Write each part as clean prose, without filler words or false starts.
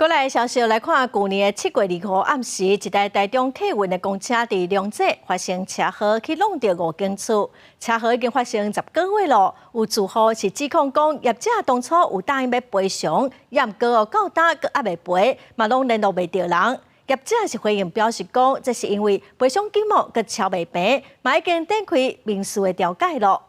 過來消息來看，舊年的7月25暗時，一台台中客運的公車佇龍井發生車禍，去挵著五間厝，車禍已經發生10個月咯。有住戶是指控講，業者當初有答應欲賠償，也毋過哦到今閣猶未賠，嘛攏聯絡袂著人。業者是回應表示講，這是因為賠償金額閣超袂平，嘛已經展開民事的調解咯。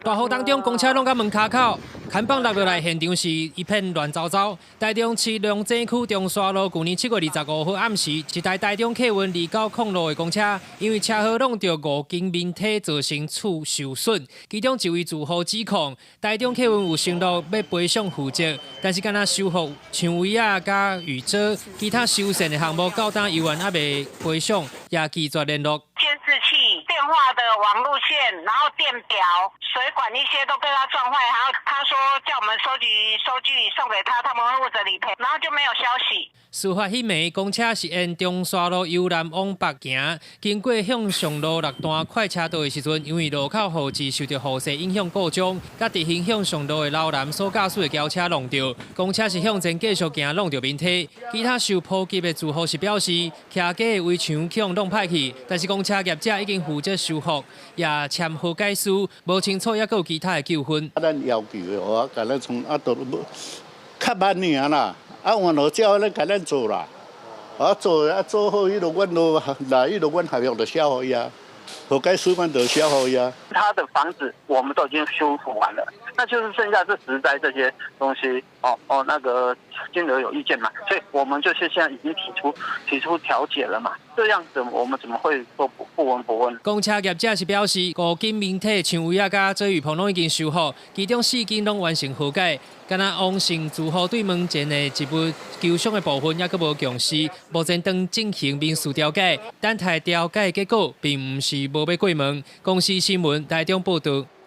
大雨當中，公車挵共門跤口，看板落落來，現場是一片亂糟糟。台中市龍井區中山路，舊年7月25號暗時，一台台中客運2906的公車，因為車禍挵著五間面體，造成厝受損。其中一位住戶指控，台中客運有承諾欲賠償負責，但是干焦修復牆圍仔佮雨遮，其他修繕的項目到今猶原猶未賠償，也拒絕聯絡。監視器、電話的網路線，然後電表、水管一些都被他撞壞，然後他說叫我們收集收據送給他，他們會負責理賠，然後就沒有消息。事發彼暝，公車是沿中山路由南往北行，經過向上路六段快車道的時陣，因為路口號誌受著雨勢影響故障，佮直行向上路的老男所駕駛的轎車挵著，公車是向前繼續行，挵著面體。其他受波及的住戶是表示，徛家的圍牆予人挵歹去，但是公車業者已經負責修復，也簽和解書，無清楚猶閣有其他的糾紛。咱要求的話，共咱從啊都較慢爾啦。啊，原來照咧共咱做啦，啊做啊做好，彼落阮都來，彼落阮合約就寫予伊啊，和解書阮就寫予伊啊。他的房子我們都已經修復完了，那就是剩下這石材這些東西，哦哦，那個金額有意見嘛，所以我們就是現在已經提出調解了嘛，這樣子我們怎麼會說不聞不問？公車業者是表示，五間面體牆圍仔佮遮雨棚攏已經修好，其中四間攏完成和解。干焦王姓住戶對門前的一筆求償的部分猶閣無共識，目前正進行民事調解，等待調解結果，並毋是無欲過問。公視新聞台中報導。